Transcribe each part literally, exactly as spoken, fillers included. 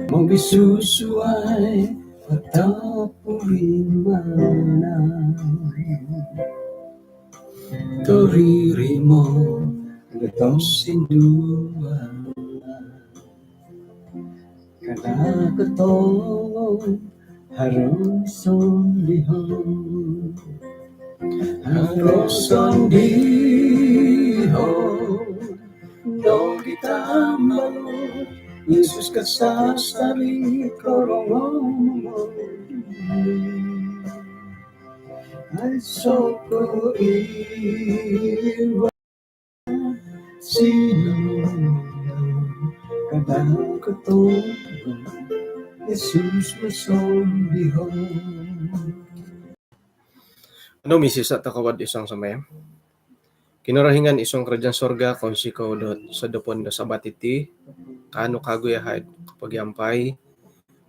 Mogisusuai atau purimana toririmo do tosindua. Kada kotongou haro sondiho. Haro sondiho. Nogi tambalut Yesus kasasari korongou. Ai soko iwa sino kada kotongou Yesus mosondiho. Anu misisa' toko' id suang sambayang. Kinorohingan id suang kerajaan sorga, kounsikou dot sodopon do Sabat iti, kaanu kagu yahai kopogiampai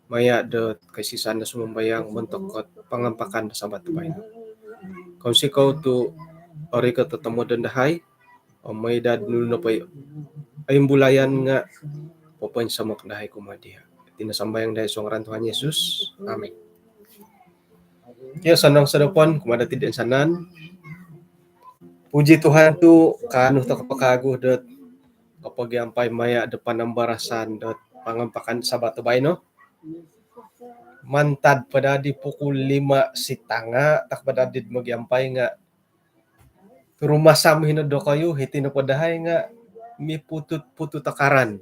maya' dot kaisisan do sumambayang montok dot pangampakan do Sabat baino. Kounsikou tu' orikot o tomodon dahai, om maidad nunu nopo i oimbulayan nga' popoinsomok dahai kumaa diya'. Iti no sambayang dahai id suang ngaran Tuhan Yesus. Amin. Iyo, sonong sodopon kumaa dati' id insanan. Puji Tuhan tu' kaanu toko' po kagu dot kopogiampai maya' do panambarasan dot pangampakan Sabat baino. Mantad po dadi pukul lima sitanga' toko' po dadi mogiampai nga' rumasam hino dokoyu, hiti nopo dahai nga' miputut-putut o karan.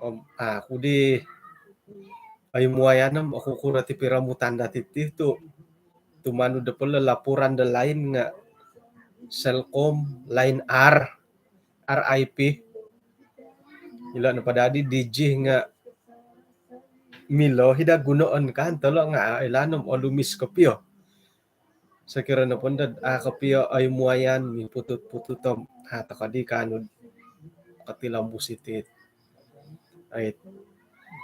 Om, ah, aku di, ai muayan om aku kuro ti piromutan dati' ti tu' tumanud do polo laporan do line nga' Celcom, line R, R I P. Ilo nopo dadi di G nga' milo hida gunoon kan tolo' nga' ilo no om olumis kopio. Sokiro nopo dot a' kopio oimuayan, miputut-putut om a' toko' di kaanu kotilombus iti, ai,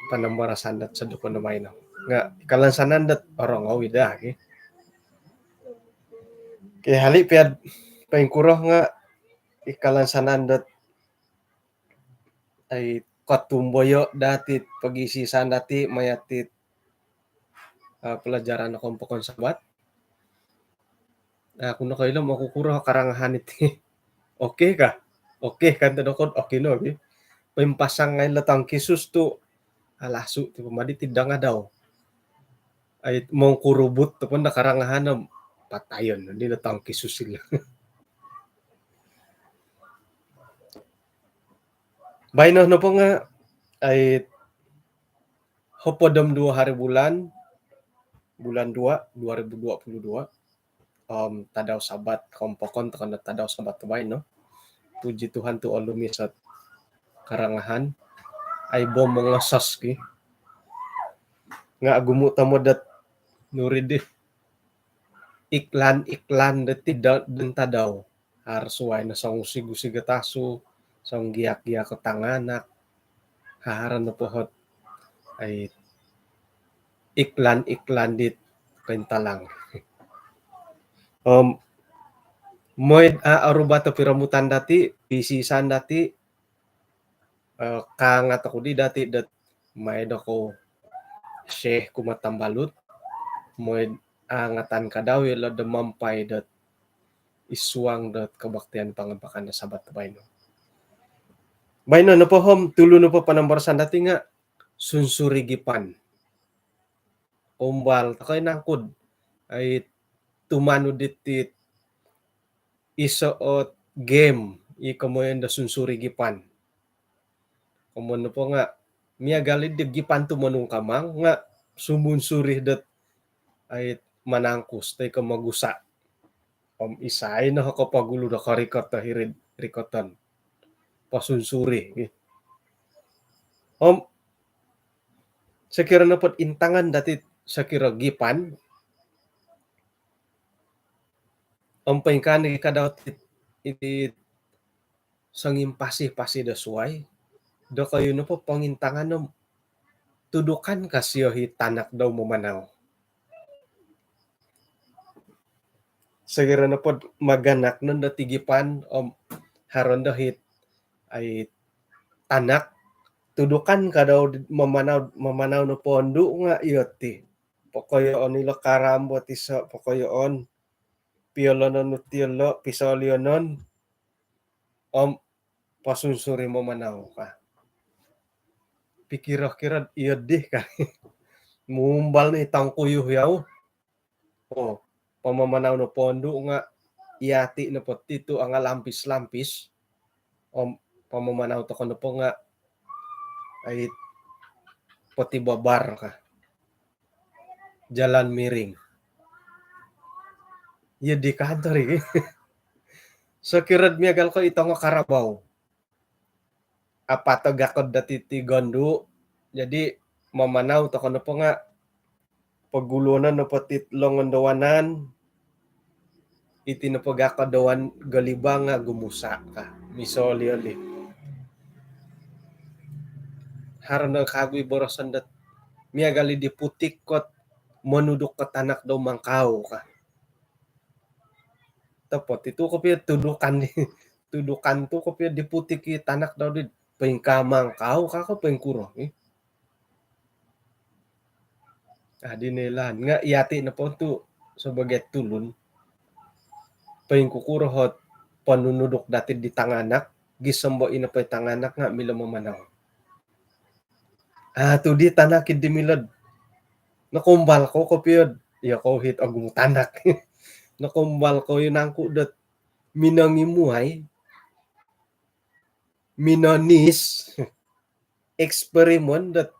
panambarasan dot sodopon do baino. Nga' i kalansanan dot orongou i daa ki. Ki hali' pia'd poingkuro nga' i kalansanan dot, ai, kotumboyo' dati' pogisisan dati' maya' ti, ah, pelajaran do kompokon Sabat. Ah, aku nokoilo om aku kuro karangahan iti. Okey kah? Okey kan tadokon, okey no, okey. Poimpasang ngai' lo tangkisus tu' alasu' ti pomadi ti dangadau. Ai, mongkurubut tu' pun do karangahan om patayon di lo tangkisus ilo. Baino nopo nga', ai, hopod om duo hari bulan, bulan dua, dua ribu dua puluh dua. Om tadau Sabat, kompokon toko' no tadau Sabat baino. Puji Tuhan tu' olumis ot karangahan. Ai, bom mongosos ki. Nga' ogumu' tomod dot nuri di iklan-iklan dati' do, don tadau. Haro suwai no songusig-usig o tasu, songgiak-giak o tanganak, haro nopo ot, ai, iklan-iklan dit kointalang. Om moi'd a' orubat o piromutan dati', pisisan dati', eh, kaangat oku di dati' dot mai dokou share kumaa tambalut, moi'd aangatan kadau ilo do mampai dot id suang dot kebaktian pangampakan do Sabat baino. Baino nopo om tulu nopo panambarasan dati' nga' sunsuri gipan. Umbal toko' i nangku'd, ai, tumanud diti iso ot game i komoyon do sunsuri gipan. Komoyon nopo nga' miagal i di gipan tumonungkamang nga' sumunsuri dot, ai, manangkus toi ko' mogusa'. Om isai no kopogulu do korikot do hiri'd rikoton. Posunsuri. Om sokiro nopo'd intangan dati' sokiro gipan, om poingkaa nogi kadau ti, iti songimpasi-pasi do suwai, dokoyu nopo pongintangan om tudukan ka sio i tanak dau mamanau. Sokiro nopo'd maganak nondo ti gipan om haro nondo it, ai, tanak, tudukan ka dau di mamanau, mamanau no pondu nga iyo ti. Pokoyoon ilo karambot iso, pokoyoon. Piolonon nu tiolo, pisolionon. Om pasunsuri mamanau ka. Pikiro-kiro iyo di ka. Mumbal ni tangkuyuh yau. Oh, pamamanau no pondu nga iyati nopo ti tu angalampis-lampis. Om pamamanau toko nopo nga ai poti babar ka. Jalan miring. Iyo di kantor iki. Sokirod miagal ko itongo karabau. Apa to gakod dati ti gondu. Jadi mamanau toko nopo nga poguluonon nopo ti longon do wanan, iti nopo gakod do wan golibang nga gumusa ka. Misoli-oli. Haro no kagu i boroson dot miagal i di putik kot monuduk ko tanak do mangkau ka. Topot itu kopio tudukan di, tudukan tu kopio di putik i tanak dau di poingkaa mangkau ka ko poingkuro, eh. Ah, di nailaan. Nga iyati nopo tu sebagai tulun, poingkukuro hot ponunuduk dati di tanganak, gisom bo ino po i tanganak nga milo mamanau. Ah, tu di tanak i di milod. Nokombal ko kopio, iyo ko hit ogumu tanak. Nokombal ko i nangku dot minongimuai, minonis, eksperimen dot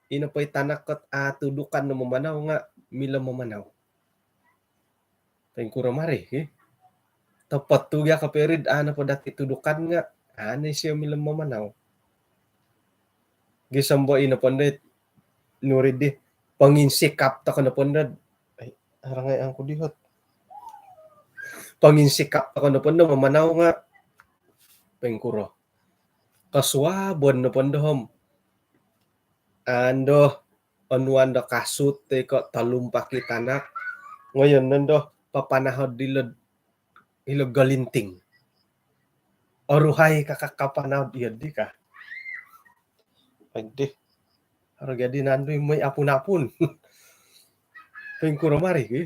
ino po i tanak kot a tudukan no mamanau nga milo mamanau. Poingkuro mari, eh. Topot tu gia kopio rid, a nopo dati tudukan nga, a no isio milo mamanau. Gisom bo ino pondo it nuri di, ponginsikap toko nopo ndo. Ai, arangai angku dihot. Ponginsikap toko nopo ndo mamanau nga poingkuro. Kosuabon nopo ndo om. Ando, onuan do kasut toi ko tolumpak i tanak. Ngoyon nondo papanahod dilo, ilo golinting. Oruhai kaka kapanaud iyo di ka. Ai di. Haro gia di nandui moi apun-apun. Poingkuro mari ki.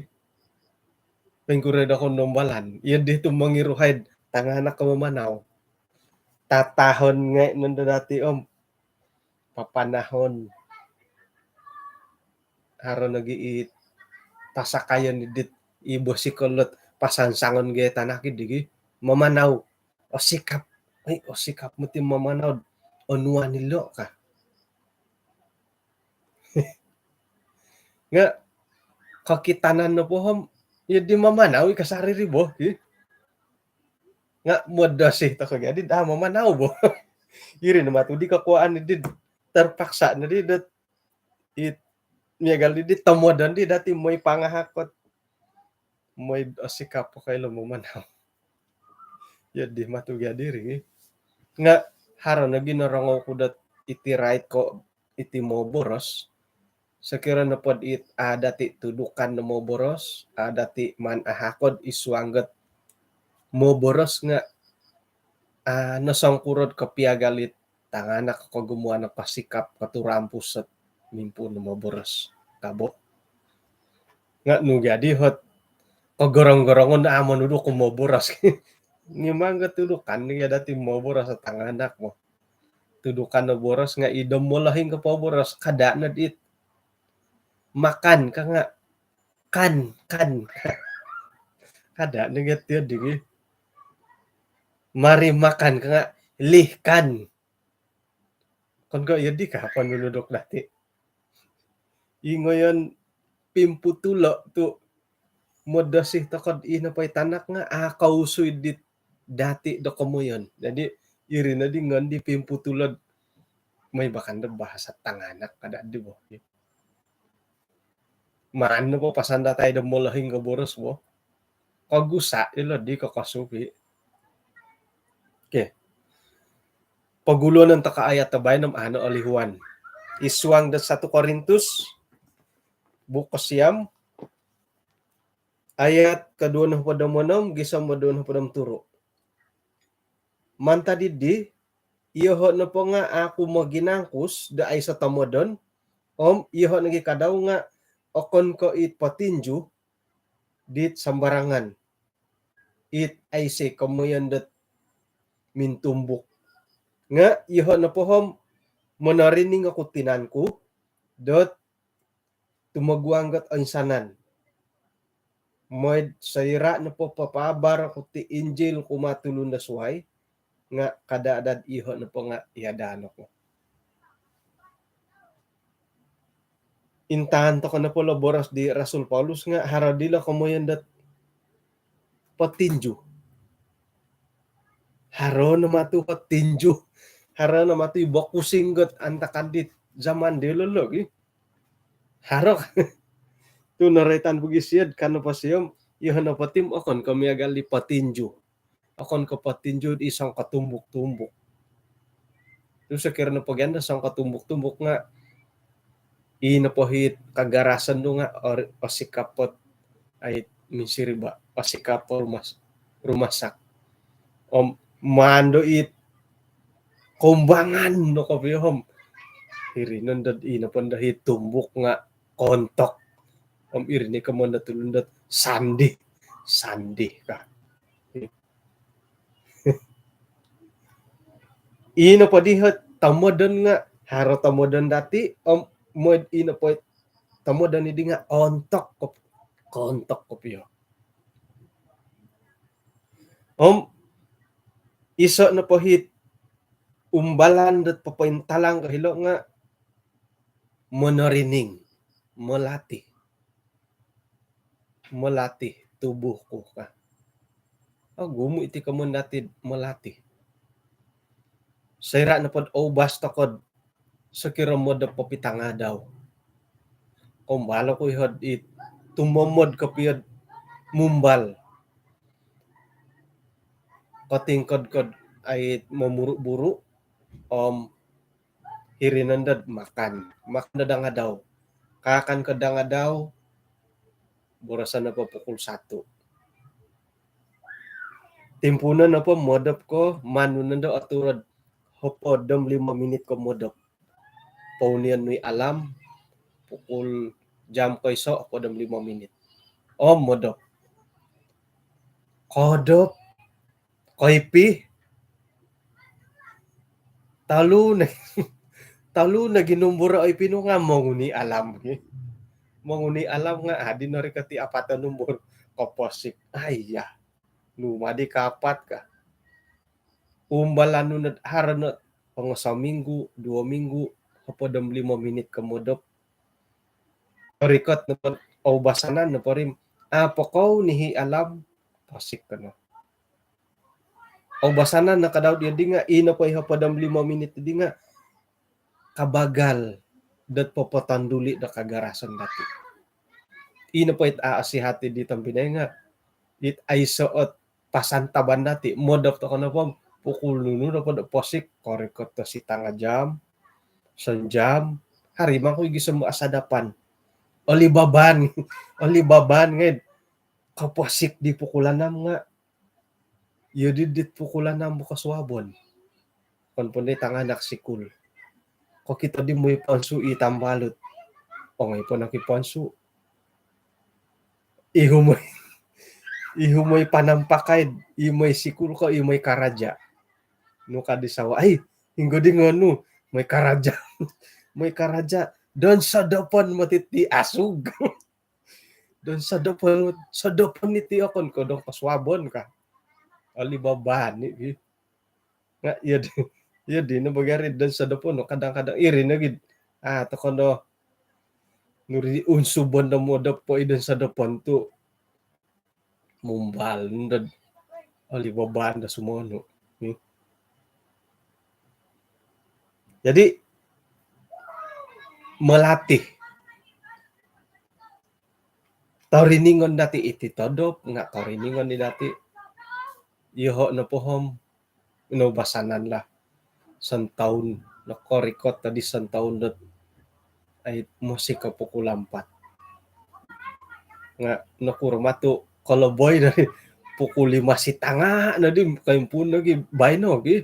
Poingkuro do kondombalan. Iyo di tu mongiruhai tanganak ko mamanau. Tatahon ngai nondo dati om papanahon. Haro nogi i pasakayon i dit i bosi kolot pasansangon ge tanak i digi. Mamanau. Osikap. Ai, osikap moti mamanau. Onuan ilo ka. Nga kokitanan nopo om, iyo di mamanau i kasari ri bo, eh. Nga modosi toko gia di, ah, mamanau bo. Iri no matu di kokuaan di terpaksa no di dot it miagal di, di tomodon di dati moi pangahakot. Moi osikap po koilo mamanau. Iyo di matu gia diri. Nga haro nogi norongou ku dot iti rait ko iti moboros. Sokiro nopo dit a dati tudukan do moboros, a dati maan ahakod i suang dot moboros nga, a, nosongkuro do kopiagal it tanganak kogumuan o pasikap koturampus ot mimpuun do moboros. Kabo. Nga nu gia di hot kogorong-gorongon a monuduk ko moboros. Mimang ko tudukan ni gia dati moboros o tanganak mo. Tudukan no boros nga ido molohing ko poboros, kada no dit. Makan ka nga kan, kan. Kada no gia tio digi. Mari makan ka nga lih kan. Kon ko iyo di ka ponunuduk dati. I ngoyon pimputulo tu modosi toko ino po i tanak nga a kousui dit dati do komoyon. Jadi iri no di ngon di pimputulo moi bakan do bahasa tanganak kada di bo. Maan nopo pasan datai do molohing ko boros bo. Kogusa ilo di kokosupi. Okey. Poguluonon toko ayat do baino om ano olihuan. I suang do satu Korintus, buuk kosiam, ayat koduo nohopod om onom gisom do duo nohopod om turu. Mantad di, iyoho' nopo nga' aku moginangkus do aiso tomodon, om iyoho' nogi kadau nga' okon ko' it potinju dit sambarangan, it aiso komoyon dot mintumbuk. Nga' iyoho' nopo om monorining oku tinan ku dot tumoguang ot oinsanan. Moi'd soira' nopo papaabar oku ti Injil kumaa tulun do suwai, nga' kada' dot iyoho' nopo nga' iyadan oku. Intaan toko' nopo lo boros di Rasul Paulus nga' haro dilo komoyon dot potinju. Haro no matu potinju. Haro no matu i boxing ot antakan dit zaman dilo lo gi. Haro. Tu noroitan pogi siyo'd kano po siyo om, iyoho' nopo ti om okon ko' miagal di potinju. Okon ko' potinju di songkotumbuk-tumbuk. Tu sokiro nopo gia do songkotumbuk-tumbuk nga' ii nopo it kagarasan do nga' or-, osikap ot ai minsiriba', osikap o rumas-, rumasak. Om maan do it koumbangan no kopio om iri nondo ii nopo ndo it tumbuk nga' koontok. Om iri ni komoyon do tulun dot sandih, sandih ka. Ii nopo di ot tomodon nga' haro tomodon dati' om moi'd ii nopo tomodon di nga' ontok kop-, koontok kopio. Om iso' nopo it umbalan dot popointalang ko hilo' nga' monorining, molatih. Molatih tubuh ku ka. Ogumu' iti komoyon dati'd molatih. Soira' nopod oubas toko'd sokiro modop po pitangadau. Kombalo ku iyo'd it tumomod kopio'd mumbal. Kotingkod ko'd ai momuru-buru om hiri nondo'd makan. Makan do dangadau. Kaakan ko dangadau, boroson nopo pukul satu. Timpuunon nopo modop ko, manu nondo aturo'd hopod om limo minit ko modop. Pounion nu i alam, pukul jam koiso' hopod om limo minit. Om modop. Kodop, koipi. Tolu no, tolu no ginumbur o ipi nu nga' monguni alam gi. Monguni alam nga' adi no ri kati apat o numbur. Koposik. Aiya. Nu madi kaapat ka. Umbalan nu nod haro no pongo sominggu, duo minggu, hopod om limo minit ko modop. Rikot nopo, oubasanan nopo ri om, a' po kou nihi alam, posik ko no. Oubasanan no kadau diyo di nga', ii nopo i hopod om limo minit di nga' kabagal dot popotonduli' do kagarasan dati'. Ii nopo it a' osihat di tompinai nga', it aiso' ot pasantaban dati', modop toko' nopo, pukul nunu nopo do posik, korikot do sitanga jam, sonjam, haro mangku i gisom asadapan. Olibaban, olibaban ngai'd koposik di pukul anam nga', iyo di dit pukul anam bo kosuabon. Okon po di tanganak sikul. Kokito di moi ponsu' i tambalut. Ongoi po noki ponsu'. Ihumoi, ihumoi panampakai, ihumoi sikul ko ihumoi karaja. Nu ka di sawo, ai, hinggo di ngonu, moi karaja. Moi karaja, don sodopon moti ti asug. Don sodopon, sodopon iti okon ko don kosuabon ka. Olibaban ni. Nga' iyo di, iyo di no bo gari don sodopon, kadang-kadang iri no gid. A' toko' no nuri unsubon do modop po i don sodopon tu' mumbal nondo'd olibaban do sumonu. Hmm. Jadi, melatih. Toriningon dati' iti todop, nga' toriningon di dati'. Iyoho' nopo om, noubasanan lah. Sontoun, nokorikot tadi sontoun dot ai, mosik ko pukul ampat. Nga' nokuro matu' koloboi dari pukul lima sitanga' nodi koimpuun nogi baino gi.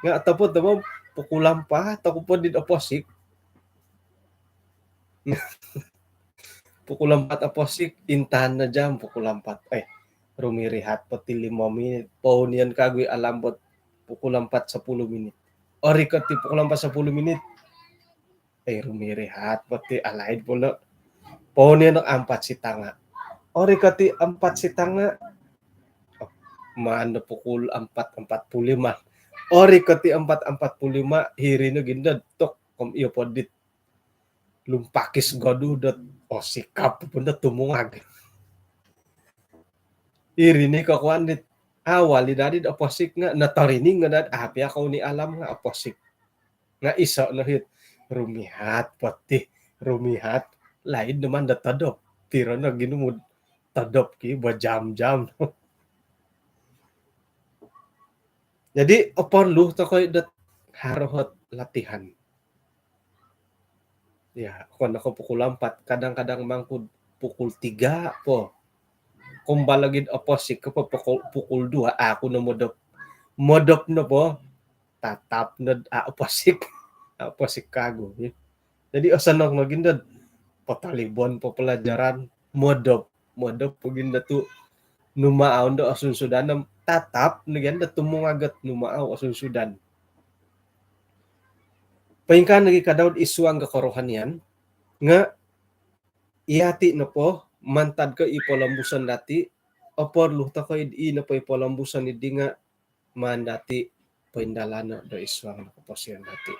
Nga' otopot do pukul ampat oku po dit oposik. Pukul ampat oposik, intangan no jam pukul ampat. Eh, rumirihat po ti limo minit. Pounion kagu i alarm dot pukul ampat sepuluh minit. Orikot i pukul ampat sepuluh minit, eh, rumirihat po ti alaid po no. Pounion no ampat sitanga. Orikot i ampat sitanga, maan do pukul ampat empat puluh lima. Orikot i ampat empat puluh lima, hiri no gindod tok kom iyo po dit lumpakis goduh dot osikap po no tumungag. Iri ni kokuan dit awal i dadi oposik nga' notorining nga' dad api akou ni alarm nga' oposik. Nga' iso' no hit rumihat po ti, rumihat. Laid no maan do todop. Piro no ginumu'd todop ki bajam-jam. Jadi oporlu tokoi dot haro hot latihan. Ya, okon no ko pukul ampat, kadang-kadang mangkud pukul tiga po. Kombal lagi oposik ko po pukul, pukul dua, aku no modop. Modop no po, tatap no a' oposik. A' oposik kagu. Jadi osonong no gindod, potalibon po pelajaran, modop. Modop po gindo tu' numaau ndo osunsudan, tatap no gindo tumungag ot numaau osunsudan. Poingkaa nogi kadau'd isuang ko korohanian, nga' iyati' nopo mantad ko i polombuson dati', oporlu tokoi i nopo i polombuson iddi nga' maan dati' poindalano' do isuang do koposion dati'.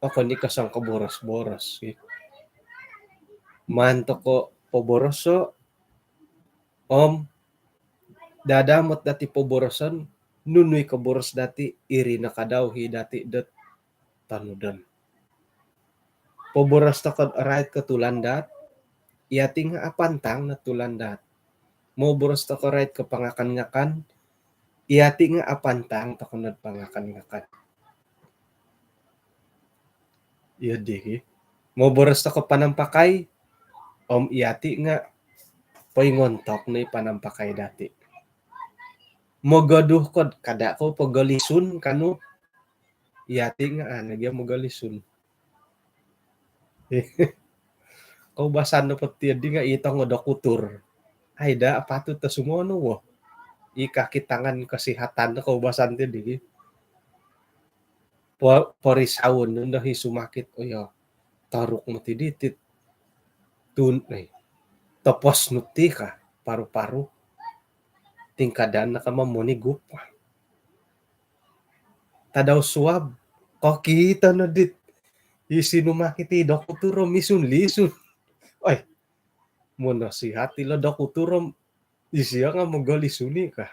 Okon i' ko songkoboros-boros, ki. Maan toko' poboroso', om dadamot dati' poboroson, nunu i koboros dati', iri no kadau hi dati' dot tonudon. Poboros toko'd oroit ko tulandaat, iyati' nga' apantang no tulandaat. Moboros toko' oroit ko pangakan-ngakan, iyati' nga' apantang toko' nod pangakan-ngakan. Iyo di ki. Moboros toko' panampakai, om iyati' nga' poingontok no i panampakai dati'. Mogoduh ko'd kada' kou pogolisun kanu, iyati' nga' a' nogi mogolisun. Koubasan nopo ti di nga' i tongo dokutur. Ai, daa patut do sumono wo. I kaki tangan kesihatan do koubasan ti di. Po-, porisaon no ndo hi sumakit. Oh iyo, toruk moti di tit. Tun, eh, topos nu ti ka, paru-paru. Tingkadan no ka mamonigup ka. Tadau suab, kokito no dit i sinumakit i dokutur om misun-lisun. Oi, monasihat ilo dokutur om isio nga' mogolisun i' ka.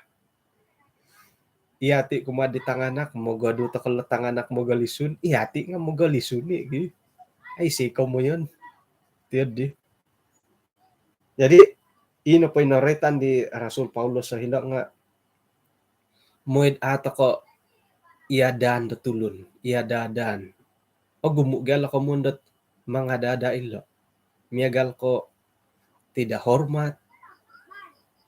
Iyati' kumaa di tanganak, mogoduh toko' lo tanganak mogolisun, iyati' nga' mogolisun i' gi. Ai, si komoyon. Tiyo di. Jadi, ino po i noroitan di Rasul Paulus o hilo nga' moi'd a' toko' iadaan do tulun, iada-adaan. Ogumu' gia lo komoyon dot mangada-ada' ilo'. Miagal ko' tidak hormat,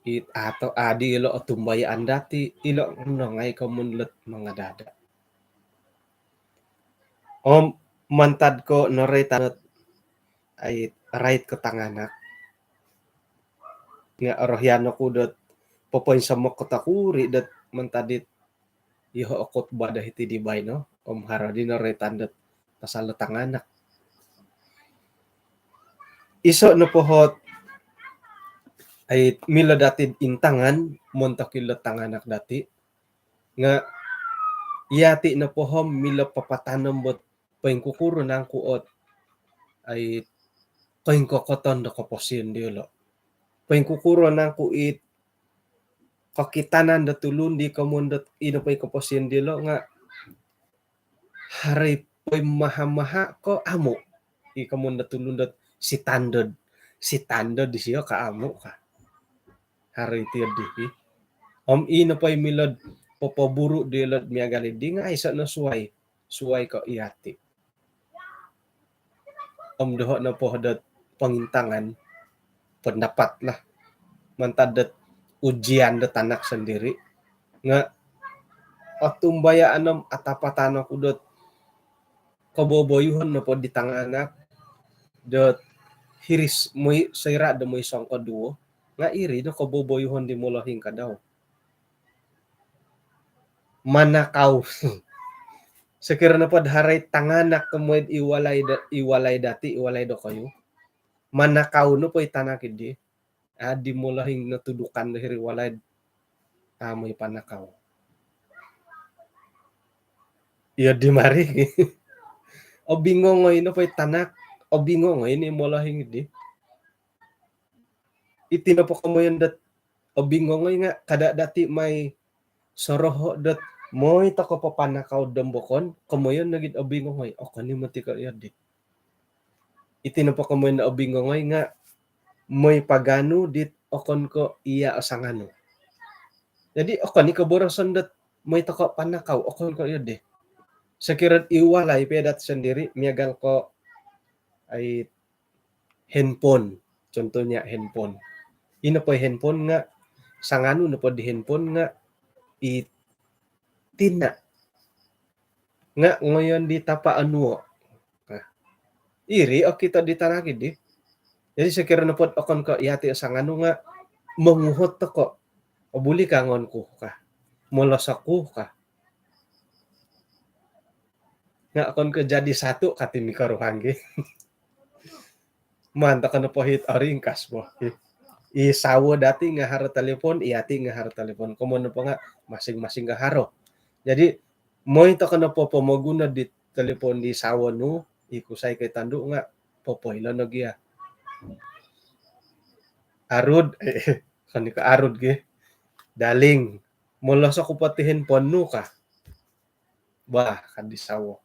it, atau adi ilo' otumbayaan dati', ilo' nongai komoyon dot mangada-ada'. Om mantad ko' noroitan dot ai, oroit ko tanganak. Nga' orohian oku dot popoinsomok ko tokuri' dot mantad dit iyoho' o khutbah do hiti di baino, om haro di noroitan dot pasal do tanganak. Iso' nopo hot, ai, milo dati'd intangan montok ilo tanganak dati', nga' iyati' nopo om milo papatanom bot poingkukuro nangku' ot, ai, koingkokoton do koposion diyolo'. Poingkukuro nangku' it kokitanan do tulun di komoyon dot ino po i koposion diyolo' nga' haro i poimaha-maha ko' amu'. I komoyon do tulun dot standard. Standard disio ka amu' ka. Haro i tiyo di. Om ino po i milo'd popoburu' diyolo'd miagal iddi nga' aiso' no suwai. Suwai ko' iyati'. Om doho' nopo dot pongintangan, pendapat lah, mantad dot ujian dot tanak sondiri', nga' otumbayaan om atapatan oku dot koboboyuhon nopo di tanganak dot hiri moi soira' do moi songkoduo, nga' iri no koboboyuhon di molohing kadau. Manakau. Sokiro nopo do haro i tanganak ko moi'd i walai do, i walai dati', i walai dokoyu, manakau nopo i tanak iddi, a' di molohing notudukan do hiri walai, a' moi panakau. Iyo di mari. Obingongoi nopo i tanak, obingongoi ni molohing iddi. Iti nopo komoyon dot obingongoi nga' kada' dati' mai soroho' dot moi toko' papanakau dombokon, komoyon nogi'd obingongoi, okon i' moti ko' iyo di. Iti nopo komoyon dot obingongoi nga' moi paganu dit okon ko' iya' o sanganu. Jadi okon i' ko' boroson dot moi toko' panakau, okon ko' iyo di. Sokiro'd i walai po dati' sondiri', miagal ko' ai handphone, contohnya handphone. Ino po i handphone nga' sanganu nopo di handphone nga' i tina' nga' ngoyon di tapa' onuo'. Nah, iri okito di tanak iddi. Jadi sokiro nopo'd okon ko' iyati' o sanganu nga' monguhot toko', "Obuli ka ngon ku?" ka. "Molos oku?" ka. Nga' okon ko' jadi satu kati mikoruhang gi. Maan toko' nopo hit oringkas bo. I sawo dati' nga' haro talipon, iyati' nga' haro talipon. Komoyon nopo nga' masing-masing nga' haro. Jadi moi toko' nopo pomoguno di talipon di sawo nu, i kusai ko' i tondu' nga' popoilo nogi' a. "Arud," eh, okon i' ko' arud gi. "Darling, molos oku po ti handphone nu," ka. "Bah," ka di sawo.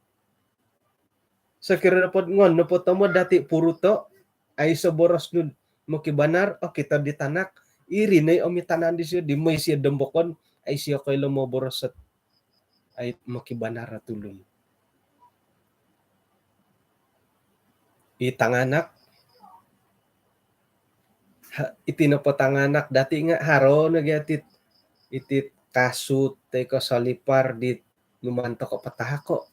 Sokiro nopo'd ngon nopo tomod dati' puruto', aiso' boros nu'd mokibanar, okito di tanak, iri no i' omitanan disio di moi sio dombokon, aiso' koilo moboros ot ai mokibanar o tulun. I tanganak, ha, iti nopo tanganak dati' nga' haro nogi' ati't, iti't kasut toi ko' solipar dit numaan toko' patahako'.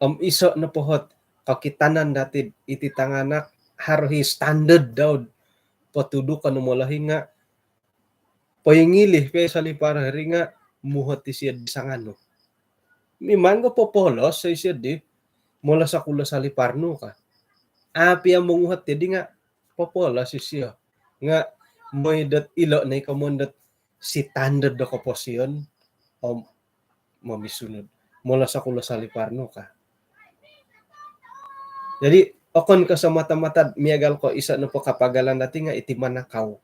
Om iso' nopo hot kokitanan dati'd iti tanganak, haro hi standard dau'd potudukon o molohing nga' poingilih po i solipar hiri nga' muhot isio'd sanganu. Mimang ko' popolos isio'd di, "Molos oku lo solipar nu," ka. A' pia monguhot iyoddi nga' popolos isio. Nga' moi dot ilo' no i' komoyon dot standard do koposion om momisunud. "Molos oku lo solipar nu," ka. Jadi okon ko' semata-mata'd miagal ko' iso' nopo kapagalan dati' nga' iti manakau.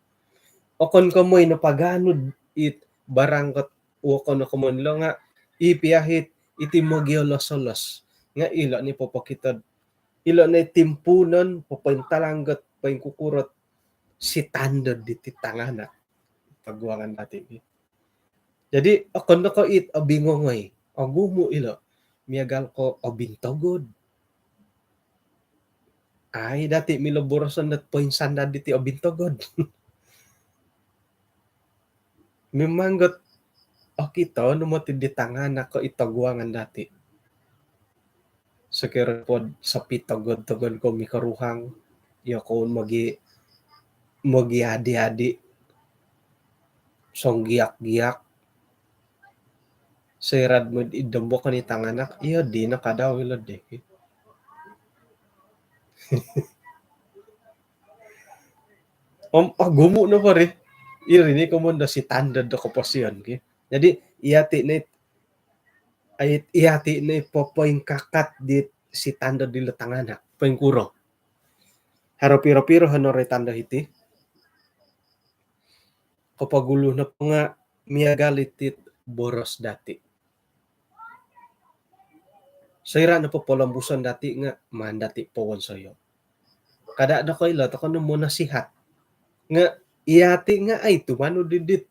Okon ko' moi no paganu'd it barang kot wokon o komoyon ilo' nga' i pia hit iti mogiolos-olos. Nga' ilo' ni popokito'd, ilo' ni timpuunon popointalang got poingkukuro't standard diti tanganak toguangan dati'. Jadi okon no ko' it obingongoi, ogumu' ilo', miagal ko' obintogod. Ai dati' milo boroson dot poinsandad diti obintogod. Mimang got okito no moti di tanganak ko' i toguangan dati'. Sokiro pod sopitogod-togod ko' mikoruhang, iyokoyu mogi, mogiadi-adi, songgiak-giak. Soira'd moi'd id dombokon i tanganak, iyo dino kadau ilo' di. Om ogumu' nopo ri, iri ni komoyon do standard do koposion ki. Jadi iyati' ni, ai, iyati' ni popoingkakat di standard dilo' tanganak. Poingkuro? Haro piro-piro honor i tanda' hiti. Kopogulu nopo nga' miagal iti't boros dati'. Soira' nopo polombuson dati' nga' maan dati' powonsoyo'. Kada' do koilo toko' no monasihat. Nga' iyati' nga' ai tumanud didit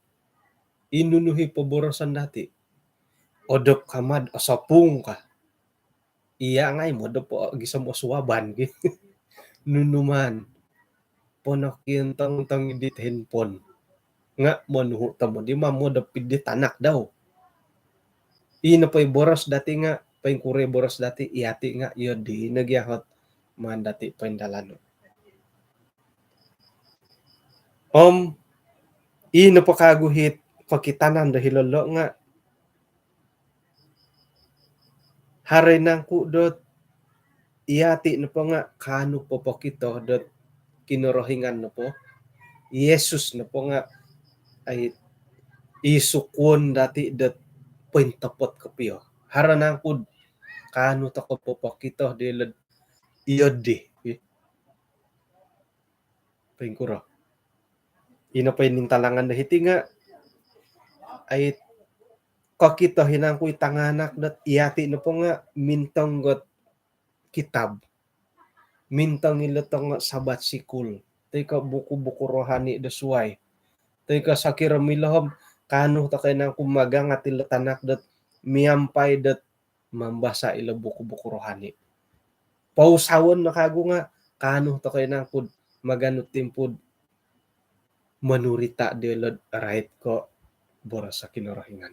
i nunu hi poboroson dati'. "Odop ka mad osopung," ka. Iya' ngai' modop gisom osuaban gi. Nunu maan, ponokiontong-ontong idit handphone. Nga' monuhu' tomod i' mamodop idit tanak dau. Ii nopo i boros dati' nga' poingkuro i boros dati', iyati' nga' iyo di nogi ahot maan dati' poindalano'. Om ii nopo kagu hit pokitanan do hilo lo' nga' haro i nangku' dot iyati' nopo nga' kaanu popokito dot Kinorohingan nopo, Yesus nopo nga' ai, i sukuon dati' dot pointopot kopio. Haro nangku'd kaanu toko' popokito dilo'd iyo di. Poingkuro. Ino poinintalangan do hiti nga' ai, kokito hi nangku' i tanganak dot iyati' nopo nga' mintong got kitab. Mintong ilo tongo Sabat Sikul. Toi ko' buku-buku rohani do suwai. Toi ko' sokiro milo om kaanu toko' i nangku' magangat ilo tanak dot miampai dot mambasa' ilo buku-buku rohani. Pousawon no kagu nga' kaanu toko' i nangku'd maganu timpu'd monurita' dilo'd rait ko' boros o Kinorohingan.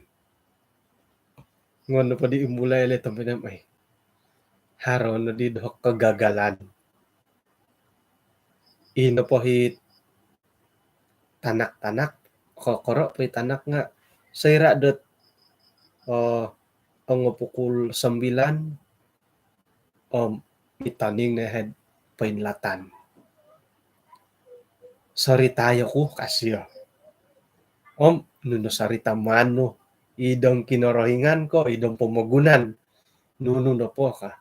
Ngono po di imbulai le tompinai, ai. Haro no di do kegagalan. Ino po hi tanak-tanak, kokoro' po i tanak nga' soira' dot, oh, ongo pukul sembilan, om mitaning no hed poinlatan. Sorita' iyo ku kasio. Om nunu sorita' manu, idong Kinorohingan ko, idong pomogunan, nunu nopo ka.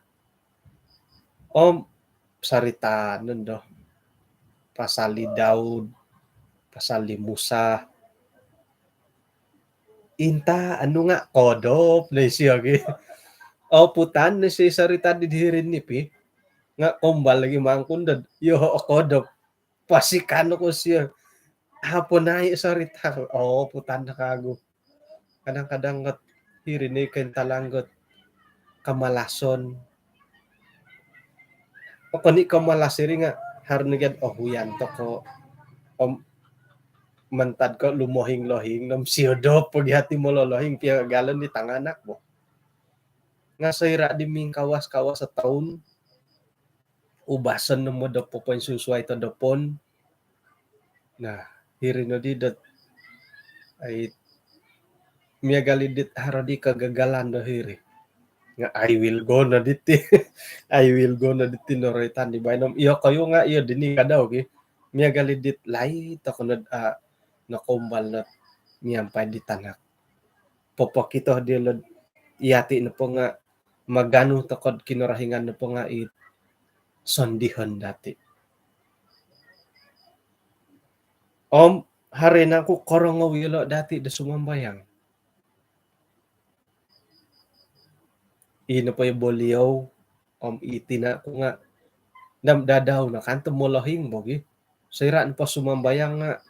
Om sorita' nondo pasal di Daud, pasal di Musa. Inta anu nga' kodop no isio gi. Oputan no isio sorita' di hiri ni pi. Nga' kombal lagi mangkun dod, iyo, kodop. Pasikan oku sio. Apo nai sorita', oputan no kagu. Kadang-kadang got hiri ni kointalang got kamalason. Okon i' kamalas iri nga' haro nogi ot ohuyan toko'. Om mantad ko' lumohing-lohing, nom siodop po gi ati mololohing, piagalon di tanganak bo. Nga' soira' di mingkawas-kawas o toun, ubason no modop popoinsusuai todopon. Nah, hiri nodi dot, ai, miagal i dit haro di kegagalan do hiri. Nga' I will go no diti. I will go no diti noroitan di baino. Iyokoyu nga' iyo dini kadau ki. Miagal i dit laid toko' nod, ah, nokombal nod miampai di tanak. Popokito dilo'd iyati' nopo nga' maganu toko'd Kinorohingan nopo nga' i sondihon dati'. Om haro i nangku' korongou iyolo' dati' do sumambayang. Ino po i boliou, om i tina' ku nga' dam dadau no kanto molohing bo gi. Soira' nopo sumambayang nga'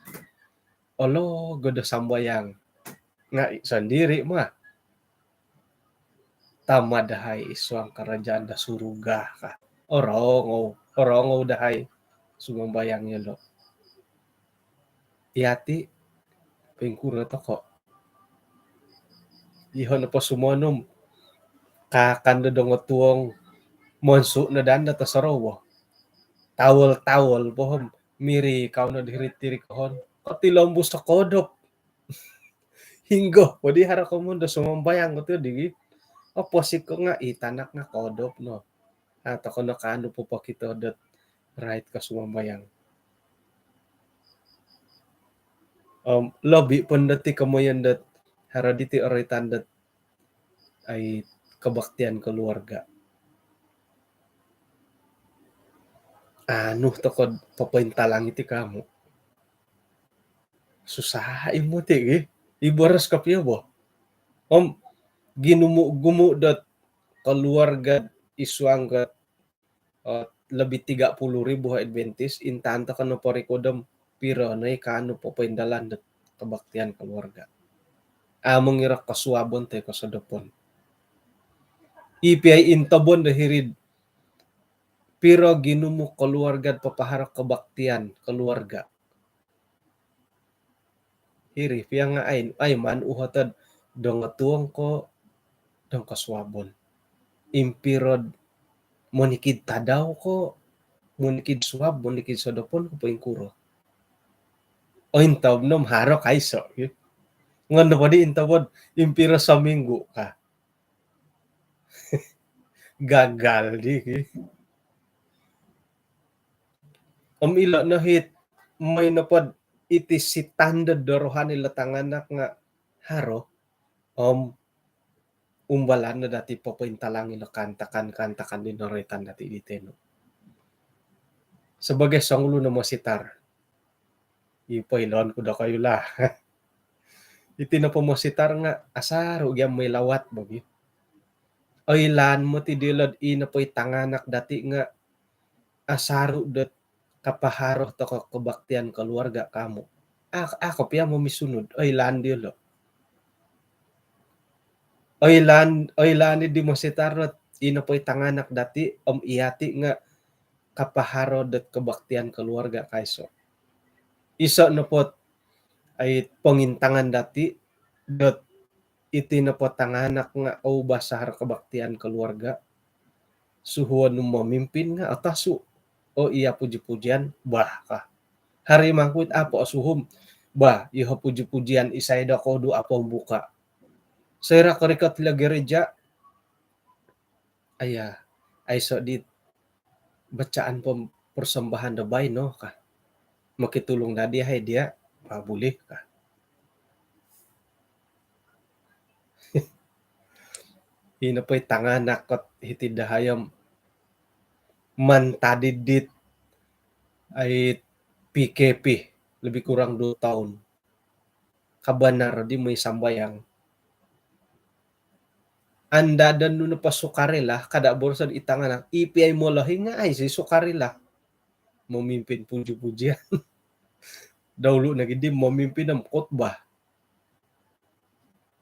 ologod o sambayang. Nga' i sondiri' ma. Tama dahai id suang karajaan do suruga ka. Orongou, orongou dahai sumambayang iyolo'. Iyati', poingkuro toko'. Iyoho' nopo sumonum, kaakan do dongotuong, monsu' no daa do tosorowo. Tawol-tawol po om mirikau no diri-diri kohon. Kotilombus do kodop. Hinggo po di haro komoyon do sumambayang koti di gi. Oposik ko nga' i tanak nga' kodop no. A' toko' no kaanu popokito dot rait ko sumambayang. Om lobi' po dot i komoyon dot haro diti oroitan dot, ai, kebaktian keluarga. Anu toko'd popointalang iti kamu'. Susah i moti' gi. I boros kopio bo. Om ginumu-gumu dot keluarga id suang got, eh, lebih tiga puluh ribu Adventist, intaan toko' no porikod om piro no i kaanu popoindalan dot kebaktian keluarga. A' mongiro kosuabon toi kosodopon. I pia i intobon do hiri'd piro ginumu keluarga'd papaharo kebaktian keluarga. Hiri pia nga' ai, ai maan uhotod dongotuong ko', Nung kosuabon. Impiro monikid tadau ko, monikid suab, monikid sodopon ko poingkuro. Ointob no om haro kaiso. Ngon nopo di intobod impiro sominggu ka. Gagal di ki. Om ilo no hit, moi nopod iti standard do rohani lo tanganak nga haro. Om umbalan no dati popointalang ilo kaantakan-kaantakan di noroitan dati di tenu. Sebagai songulun o mositar, ipoiloon ku dokoyu lah. Iti nopo mositar nga asaru gia moi lawat bogi. Oilaan moti dilo'd i nopo i tanganak dati nga asaru dot kapaharo toko kebaktian keluarga kamu. Ak-, ako pia momisunud, oilaan diolo. Oilaan, oilaan di mositar dot i nopo i tanganak dati om iyati nga kapaharo dot kebaktian keluarga kaiso. Iso nopot ai pongintangan dati dot iti nopo tanganak nga oubas haro kebaktian keluarga. Suhuon nu momimpin nga otosu. O iya puji-pujian, bah ka. Hari mangkuit apo suhum, bah, iho puji-pujian isai do kodu apo buka. Soira korikot ilo gereja, aya, aiso di bacaan pom-, persembahan do baino ka. Mokitulung dadi hai dia, ah, boleh ka. Ino po i tanganak kot hiti dahai om mantad dit ai P K P lebih kurang dua tahun. Kabanar di moi sambayang. Andadon nu nopo sukarela, kada boroson i tanganak, i piai molohing nga aiso sukarela. Momimpin puji-pujian. Daulu nogi di momimpin om khotbah.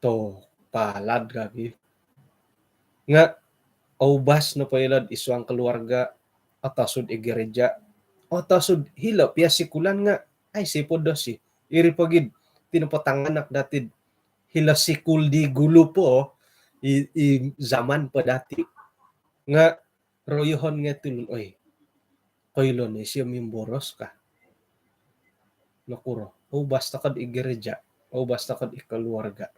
To, palad kaki. Nga oubas nopo ilo'd isuang keluarga, otosu'd i gereja, otosu'd hilo pia sikulan nga aiso po dosi. Iri pogid, iti nopo tanganak dati'd hilo sikul di gulu po, i, i zaman po dati. Nga royohon ngai tulun, oi. Koilo no isio mimboros ka. Nokuro? Oubas toko'd i gereja, oubas toko'd i keluarga.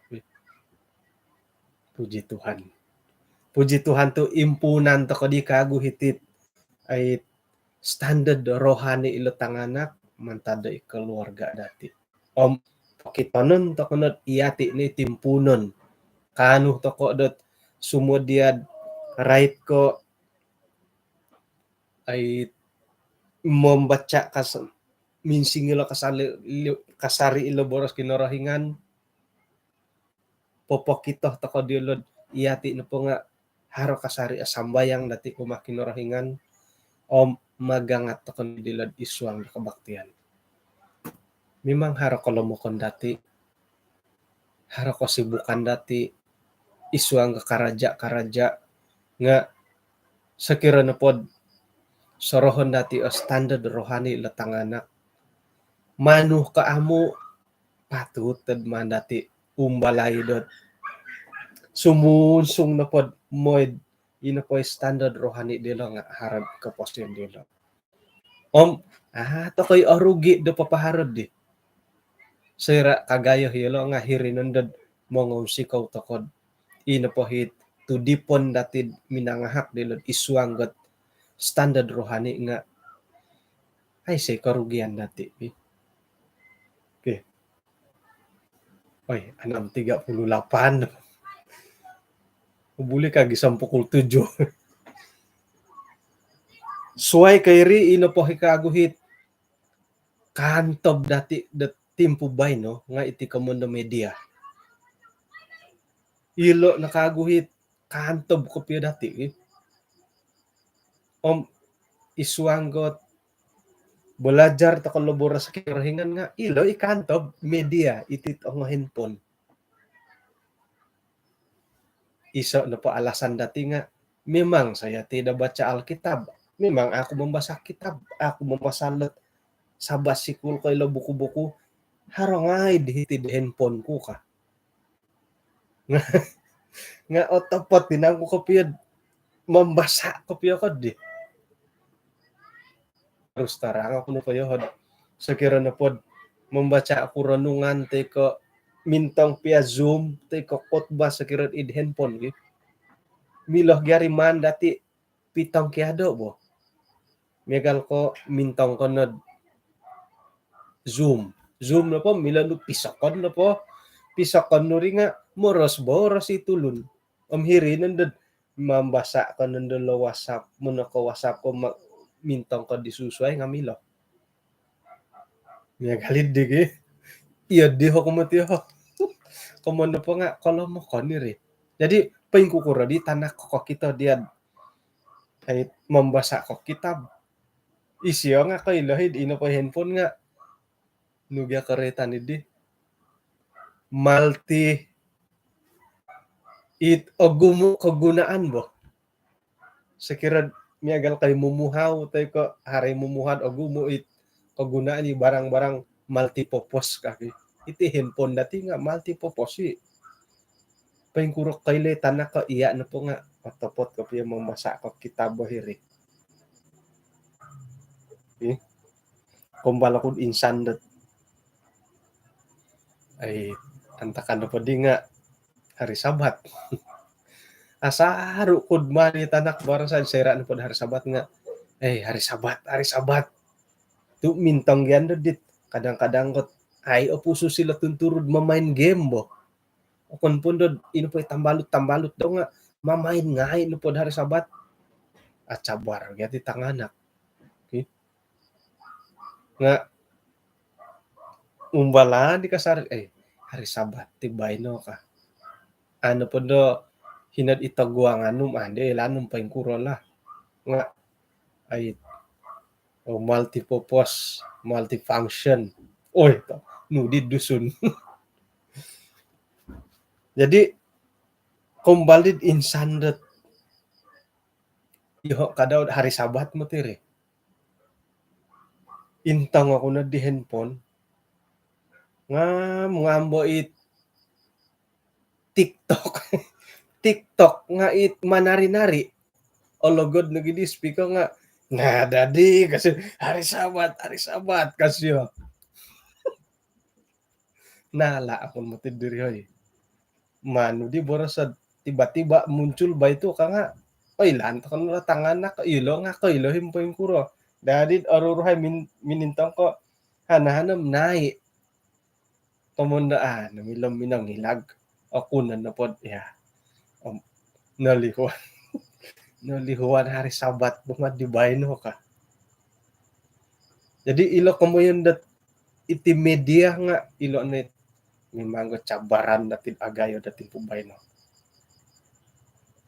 Puji Tuhan. Puji Tuhan tu impuunan toko di kagu hiti'd ai standard rohani ilo tanganak mantad do i keluarga dati. Om pokitonon toko no'd iyati no i timpuunon. Kaanu toko dot sumodia'd rait ko ai membaca kas-, minsingilo kasali-, kasari ilo boros Kinorohingan, popokito toko dilo'd iyati nopo nga haro kasari o sambayang dati kumaa Kinorohingan, om magangat toko dilo'd isuang do kebaktian. Memang haro kolomokon dati, haro kesibukan dati, isuang do karaja-karaja, nga sokiro nopo'd sorohon dati o standard rohani lo tanganak. Manu ko amu, patut tod maan dati umbalai dot sumunsung nopo'd moi'd ino po i standard rohani dilo nga haro koposion dilo. Om, ah, tokoi orugi do papaharo di. Soira kagayo hilo nga hiri nondo mongounsikou toko'd ino po hit tudipon dati'd minangahak dilo'd isuang dot standard rohani nga aiso i kerugian dati. Okey. Oi, enam tiga puluh lapan. Buli kagi sam pukul tujuh. Suai ko iri, ino po i kagu hit kaantob dati do timpu baino nga iti komoyon do media. Ilo no kagu hit kaantob kopio dati, eh. Om isuang dot belajar toko lo boros Kinorohingan nga ilo i kaantob media, iti tongo handphone. Iso nopo alasan dati nga, memang saya tidak baca Alkitab. Memang aku membaca kitab, aku membaca lo-, Sabat sikul ko ilo buku-buku, haro ngai di hiti di handphone ku ka. Nga' otopot i nangku kopio, mambasa' kopio ko di. Terus terang oku nopo yoho', sokiro nopod mambasa' oku renungan toi ko' mintong pia Zoom toi ko' khotbah sokiro id handphone ki, milo gia ri maan dati' pitongkiado' bo. Miagal ko' mintong ko nod Zoom. Zoom nopo milo nu pisokon nopo, pisokon nu ri nga' moros-boros i tulun. Om hiri nondo mambasa' ko nondo lo WhatsApp, monoko WhatsApp ko ma-, mintong ko di susuai nga' milo. Miagal iddi ki. Iyo di ho komo ti ho. Komo nopo nga' kolomokon iri. Jadi poingkukuro di tanak ko kokito diya' ai mambasa' ko kitab. Isio nga' koilo hid ino po handphone nga' nu gia koroitan iddi. Multi, it ogumu' kogunaan bo. Sokiro miagal ko i mumuhau toi ko' haro i mumuhau, ogumu' it kogunaan i barang-barang multipurpose kaki. Iti handphone dati' nga' multipurpose i. Poingkuro koilo i tanak ko iya' nopo nga' otopot kopio mambasa' ko kitab bo hiri. Ih, kombal oku'd insan dot, ai, antakan nopo di nga' hari Sabat. Asaru' ku'd mari tanak borosan soira' nopod hari Sabat nga', eh, hari Sabat, hari Sabat. Tu' mintong gia ndo dit, kadang-kadang kot ai opusus ilo tunturu'd mamain game bo. Okon pun dod ino po i tambalut-tambalut dau nga' mamain ngai' nopod hari Sabat. Acabar gia ti tanganak. Okey. Nga' umbalan di kasari, eh, hari Sabat ti baino ka. Anu po do hinod ito guang anu, maan di ilanum poingkuro lah. Nga' ai, oh, multipurpose, multifunction. Oi, to, nu di Dusun. Jadi, kombal di insan dot, iyoho' kada' hari Sabat moti ri. Intong oku no di handphone. Ngam-, ngambo it TikTok. TikTok nga' it manari-nari. Ologod nogi di speaker nga', nah, dadi kasi, hari Sabat, hari Sabat kasi. Nala' oku moti diri, hoi. Manu di boroso tiba-tiba muncul bai tu ka nga', oi, lantakan lo tanganak, ilo nga' koilo him poingkuro. Dadi oruruhai min-, minintong ko hana-hana nai'. Komondo, ah, namilo minongilag. Oku no nopod, ya. Om, nolihuan. Nolihuan hari Sabat bo nga' di baino ka. Jadi ilo komoyon dot iti media nga' ilo ni mimang go cabaran dati' agayo dati' po baino.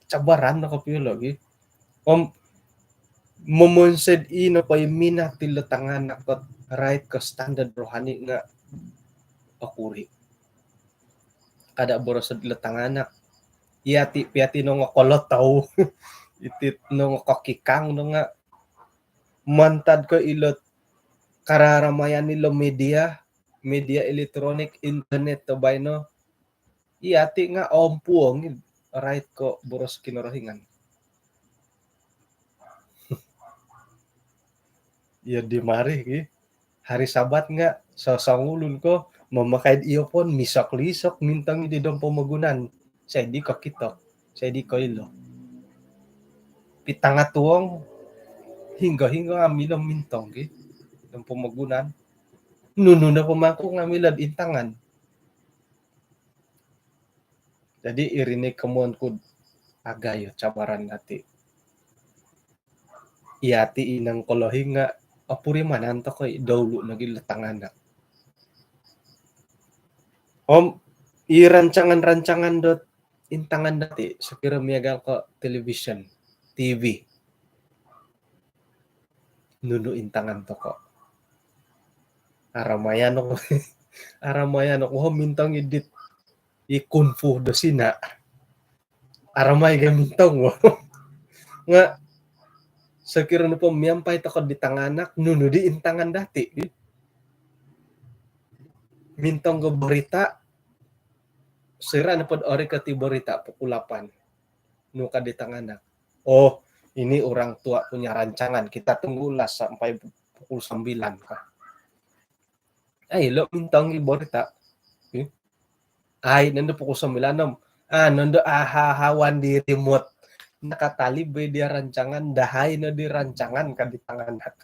Cabaran no kopio logi. Om momonsoi ino po i minat ilo tanganak kot rait ko standard rohani nga' okuri'. Kada' boroso dilo tanganak. Iyati' piyati' nongokolotou. Iti nongokokikang no nga' mantad ko ilo kararamayan ilo media, media elektronik, internet to baino. Iyati' nga' ompuong i rait ko boros Kinorohingan. Iyo di mari ki. Hari Sabat nga' sosongulun ko mamakai earphone, misok-lisok mintong i di dong pomogunan. Sai di kokito, sai di koilo. Pitanga tuong, hinggo-hinggo nga' milo mintong ki dong pomogunan. Nunu no pamangku nga' milo'd intangan. Jadi iri ni komoyon ku'd agayo cabaran dati'. Iyati' inang kolohing nga' opurimanan toko' i doulu' nogi ilo tanganak. Om i rancangan-rancangan dot intangan dati', sokiro miagal ko' television, TV. Nunu intangan toko'. Aramayan oku, aramayan oku ho mintong i dit i kungfu do Sina. Aramai ga mintong bo. Nga' sokiro nopo miampai toko' di tanganak, nunu di intangan dati'. Mintong go berita, Soira nopo do orikot i berita pukul lapan, nu ka di tanganak, "Oh, ini orang tua punya rancangan, kita tunggulah sampai pukul sembilan," ka. Ai, ilo mintong i berita. Hmm? Ai, nondo pukul sembilan om, ah, nondo aha-ahawan di remote. Nakatalib i dia rancangan, dahai no di rancangan ka di tanganak.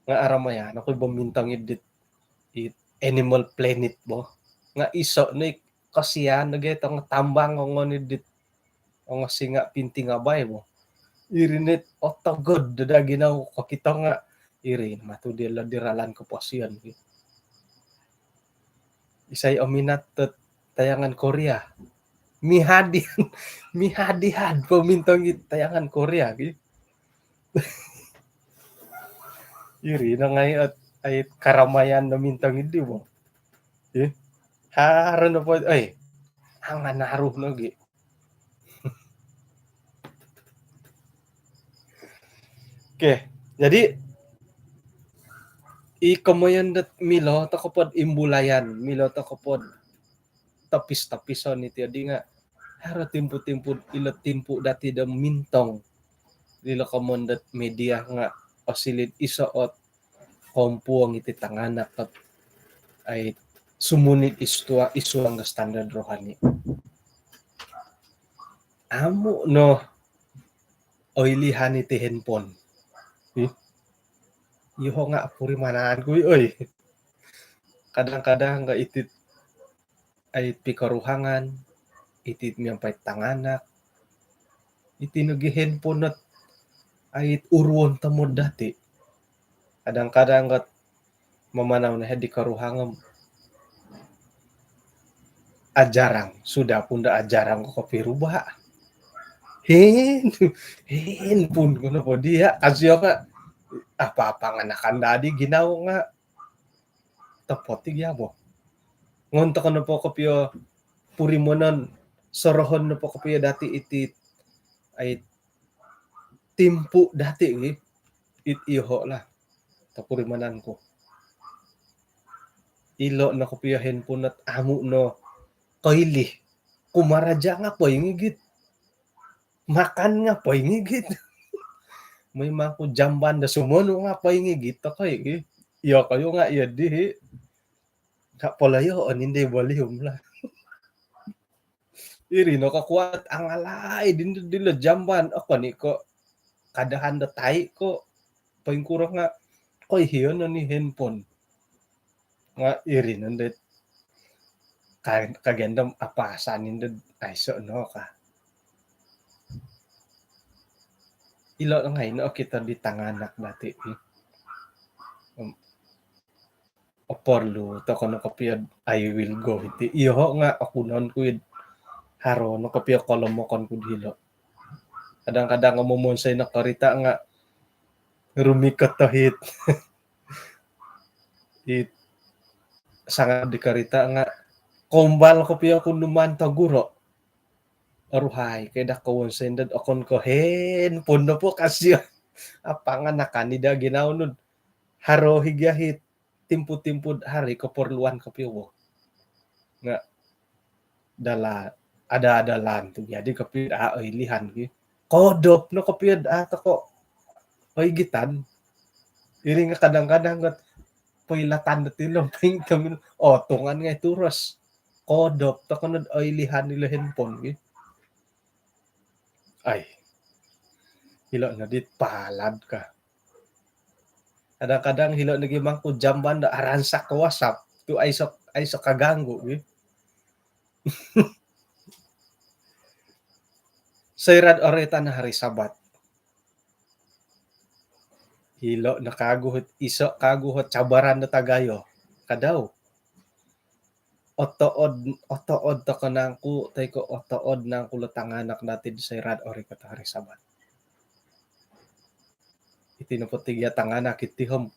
Nga aramai, ah, noku bo mintong i dit, it Animal Planet bo. Nga iso ni kasian nogi tongo tambang ongo ni dit, ongo singa pinting abai bo. Iri ni otogod do daa ginawo kokito nga iri matu di lo di ralan koposion. Isai o minat do tayangan Korea? Mihadi, mihadi had po mintong i tayangan Korea ki. Iri no ngai ot, ai, karamayan do mintong i di bo. Eh, haro nopo, ai, angan aruh nogi. Okey, jadi i komoyon dot milo toko pod imbulayan, milo toko pod topis-topisan iti adi nga haro timpu-timpu, ilo timpu dati do mintong. Ilo komoyon dot media nga osiliu iso ot kompuong iti tanganak ot, ai, sumuni id suang, id suang do standard rohani. Amu no oilihan iti handphone. Ih. Iyoho nga purimanan ku, oi. Kadang-kadang nga iti, ai, pikoruhangan, iti miampai tanganak, iti nogi handphone ot, ai, uruon tomod dati. Kadang-kadang nga mamanau no hiti koruhang om ajarang, sudah pun daa ajarang ko kopiruba. Hen, handphone ko nopo dia, kasio nga apa-apa nganakan dadi ginawo nga topot i gia bo. Ngon toko nopo kopio purimonon, sorohon nopo kopio dati iti, ai, timpu dati wi, it iyoho lah. Topurimanan ku. Ilo no kopio handphone ot amu no koilih. Kumaraja nga poingigit. Makan nga poingigit. Memang ku jamban do sumonu nga poingigit toko i. Iyokoyu nga iyo di. Nga poloyo o nindi volume lah. Iri no kokuat angalai dino dilo jamban. Okon i ko kadahan do tai ko poingkuro nga koihion no ni handphone. Nga iri no dot ka-, kagendom apa sanin dot aiso no ka. Ilo ngai no okito di tanganak dati. Om oporlu toko no kopio I will go iti. Iyoho nga okunon ku id haro no kopio kolomokon ku dilo. Kadang-kadang nga momonsoi no karita nga rumikot to hit. It sangat di karita nga kombal kopio ku numan toguro. Aruhai, keda kowonsoi dot okon ko handphone nopo kasio. Apa nganakan i daa ginawo nu. Haro i gia hit timpu-timpu hari keperluan kopio bo. Nga dala, ada adalan tu jadi kopio a oilihan ki. Kodop no kopio a toko oigitan. Iri nga kadang-kadang nga poilatan do tilo ping tamin otungan ngai turus. Kodop toko no oilihan ilo handphone ki. Ai. Ilo no dit palad ka. Kadang-kadang hilo nogi mangku jamban do aransak ko WhatsApp. Tu aiso, aiso kaganggu gi. Soira do oroitan hari Sabat. Hilo no kagu hot, iso kagu hot cabaran do tagayo. Kadau. Otood, otood toko nangku, toi ko otood nangku lo tanganak dati di soira do orikot hari Sabat. Iti nopo tiga tanganak iti om,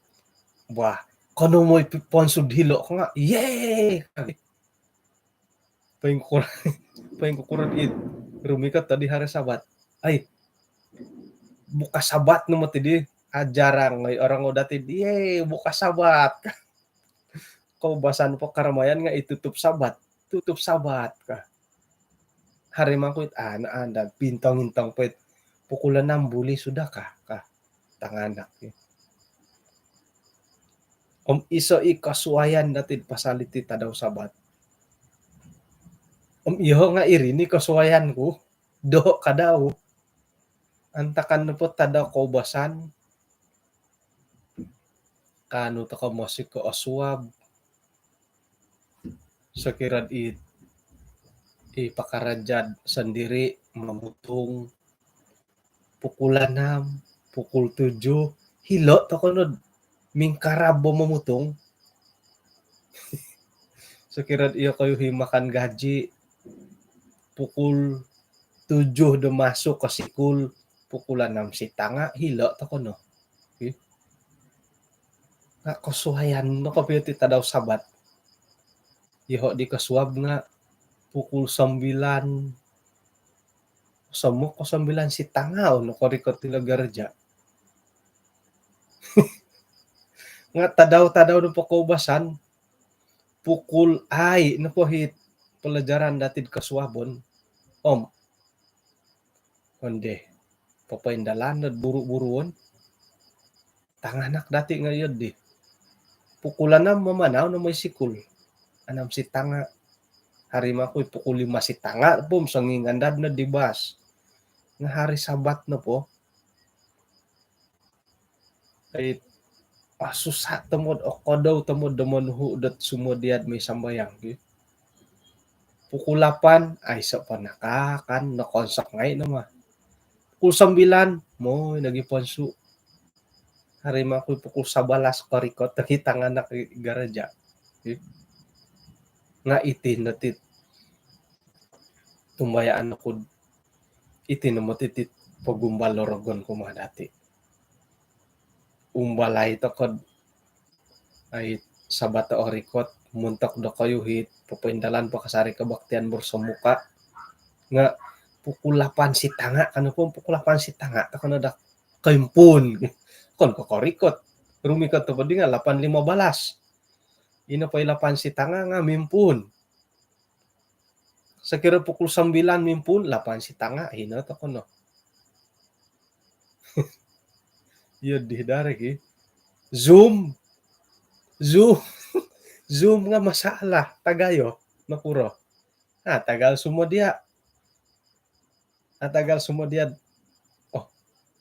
wah, kono moi pi-, ponsud hilo ko nga, yeay! Poingkukuro, poingkukuro it rumikot tadi hari Sabat. Ai, buka Sabat no moti di, ajarang ngai orang udah ti, yeay, buka Sabat. koubasan po karamayan nga' i tutup Sabat. Tutup Sabat ka. Hari mangkuit, ah, na anda bintong-intong po it pukul enam boleh sudah kah, kah tanganak. Om iso i kosuaian dati pasal iti tadau Sabat. Om iyoho' nga' iri ni kosuaian ku do kadau. Antakan nopo tadau koubasan, kaanu toko mosik ko osuab. Sokiro i, i pakaraja sendiri momutung pukul enam, pukul tujuh, hilo' toko no mingkarab bo momutung. Sokiro iyokoyu i makan gaji pukul tujuh do masuk ko sikul, pukul enam setengah hilo' toko no. Okey. Nga' kosuaian no kopio ti tadau Sabat. Iyoho' di kosuab nga' pukul sembilan, somok ko sembilan setengah o nokorikot ilo gereja. Nga' tadau-tadau nopo koubasan, pukul ai nopo i pelajaran dati kosuabon. Om, onde, papaindalan do buru-buruon. Tanganak dati nga' iyo di. Pukul enam mamanau no moi sikul. Enam setengah. Hari mangkuit pukul lima setengah po songingan dad no di bas. Nga' hari Sabat nopo, ai, ah, susah tomod, okodou tomod do monuhu dot sumodiad moi sambayang, ki. Pukul lapan, aiso po nakakan, nokonsok ngai' no ma. Pukul sembilan, moi nogi ponsu. Hari mangkuit pukul sebelas korikot nogi tanganak i gereja. Nga' iti no ti tumbayaan oku, iti no moti ti pogumbal do rogon kumaa dati. Umbalai toko, ai, Sabat do orikot, montok dokoyu i papaindalan pakasari kebaktian bersemuka. Nga' pukul lapan setengah, kaanu po pukul lapan setengah toko no daa koimpuun. Okon ko korikot. Rumikot toko di nga' lapan lima belas. Ino po i lapan setengah nga' mimpuun. Sokiro pukul sembilan mimpuun, lapan setengah, hino toko no. Iyo di dari ki. Zoom. Zoom. Zoom nga' masalah. Tagayo. Nokuro? Ah, tagal sumodia. Ah, tagal sumodia. Oh,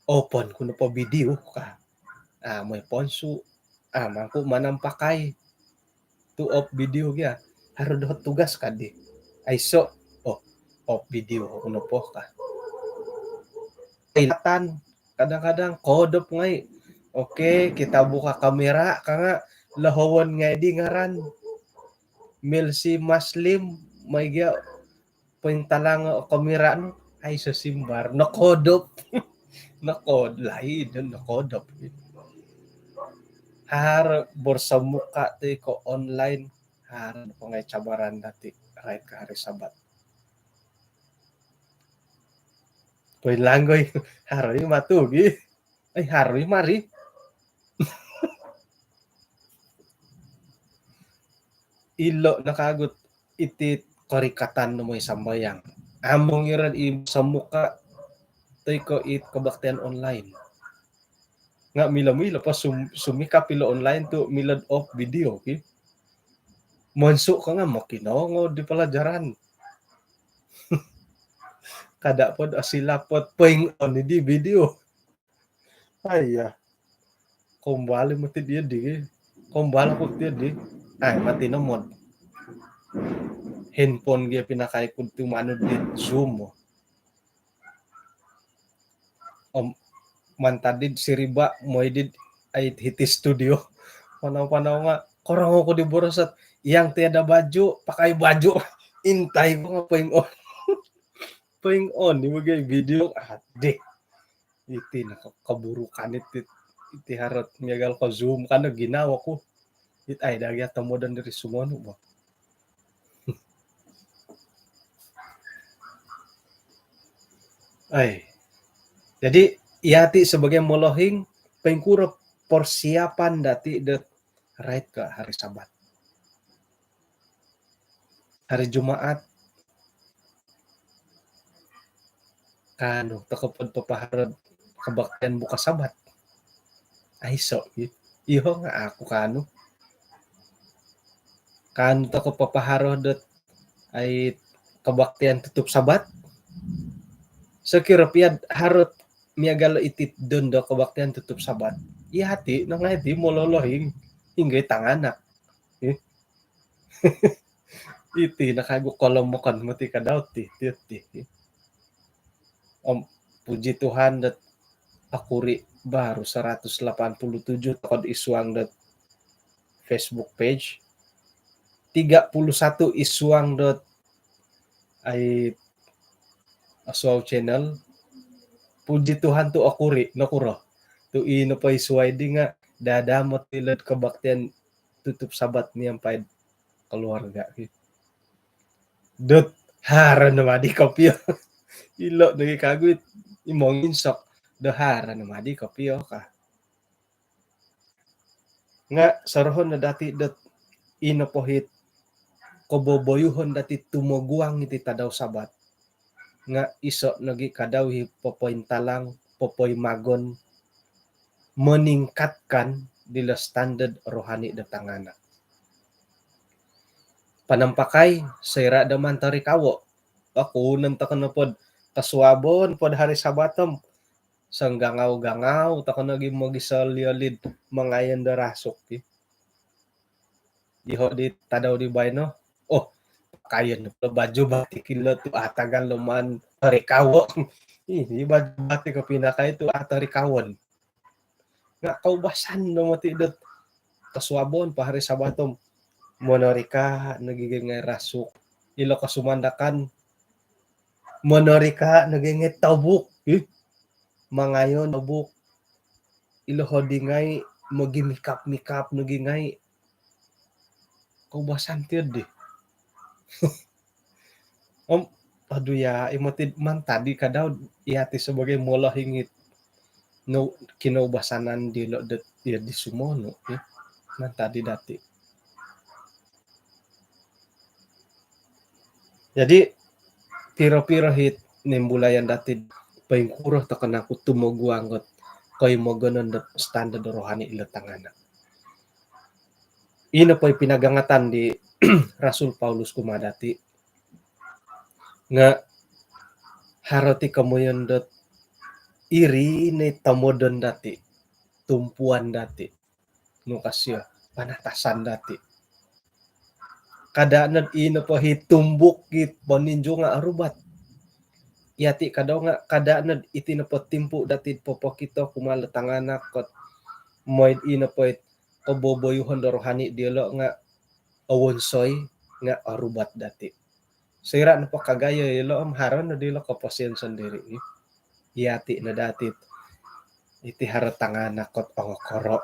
open ku nopo video ka. Ah, moi ponsu. Ah, mangku manam pakai tu off video gia. Haro doho tugas kadi. Aiso. Oh, off video ku nopo ka. Ilatan. Kadang-kadang kodop ngai'. Okey, kita buka kamera ka nga' lohowon ngai' di ngaran. Melsi Maslim, moi gia pointalang o kamera nu, aiso simbar, nokodop. Nokod-, laid, nokodop. Haro bersemuka ti ko online, haro po ngai' cabaran dati, rait ko hari Sabat. Poinlanggoi, haro i matu gi. Ai, haro i mari. Ilo no kagu iti korikatan do moi sambayang. Amu ngiro'd i bersemuka toi ko i kebaktian online. Nga' milo-milo po sum-, sumikap ilo online tu milo off video, ki. Monsu ko nga' mokinongou di pelajaran. Kada po do silap po poing-on di video. Aiya. Kombali mati dia di. Kombali ku dia di. Ai, mati nomod. Handphone gia pinakai ku tumanud di Zoom. Om mantad di siriba, moi di ai hiti studio. Panau-panau nga' korongou ku di borosot. Yang tiada baju, pakai baju. Intai ku nga' poing-on. Poing-on di bagai video. Adih. Iti no ke-, keburukan iti, iti harot miagal ko Zoom kan ginawo ku. It ai daa gia tomodon diri sumonu bo. Ai. Jadi, yati sebagai molohing, poingkuro persiapan dati do rait ko hari Sabat. hari Jumaat, kaanu toko pod papaharo do kebaktian buka Sabat. Aiso, iyoho nga aku kaanu. Kaanu toko papaharo dot ai kebaktian tutup Sabat. Sokiro pia haro miagal iti dondo kebaktian tutup Sabat, iyati no ngai ti mololohing hinggo i tanganak. Iti no kagu kolomokon moti kadau ti, ti, ti. Om puji Tuhan dot akuri baru seratus lapan puluh tujuh tokod id suang dot Facebook page, tiga puluh satu id suang dot ai Aswau channel. Puji Tuhan tu akuri, nokuro tu ino po id suai di nga dada moti lod kebaktian tutup Sabat miampai keluarga ki. Dot haro no madi kopio. Ilo nogi kagu it i monginsok do haro no madi kopio ka. Nga sorohon no dati dot ino po it koboboyuhon dati tumoguang iti tadau Sabat nga iso nogi kadau i popointalang, popoimagon, meningkatkan dilo standard rohani do tanganak. Panampakai, soira do mantori kawo, aku nontok no pod kosuabon pod hari Sabat om songgangau-gangau toko nogi mogisoliolid mangayon do rasuk ki. Iho di tadau di baino, oh, pakayon no baju batik ilo tu atagal lo mantori kawo. Ih, i baju batik ko pinakai tu atori kawon. Nga kaubasan no moti dot kosuabon po hari Sabat om monorika nogi ngai rasuk. Ilo kosumandakan monorika nogi ngai tobuk. Ih, mangayon tobuk. Ilo hodi ngai mogi mikap-mikap nogi ngai. Kaubasan ti di. Om aduh ya, i moti mantad i kadau iyati sebagai molohing it no kinoubasanan dilo dot iyo di sumono, ya. Mantad i dati. Jadi piro-piro it nimbulayan dati poingkuro toko nangku tumoguang ot koimogonon dot standard rohani ilo tanganak. Ino po i pinagangatan di Rasul Paulus kumaa dati nga haro ti komoyon dot iri no i tomodon dati, tumpuan dati, nu ka sio, panatasan dati. Kada nod ino po i tumbuk it poninju nga orubat. Iyati kadau nga kada nod iti nopo timpu dati popokito kumaa lo tanganak kot mooi ino po it koboboyuhon do rohani diolo nga owonsoi nga orubat dati. Soira nopo kagayo ilo om haro no dilo koposion sondiri. Iyati no dati iti haro tanganak kot ongokoro.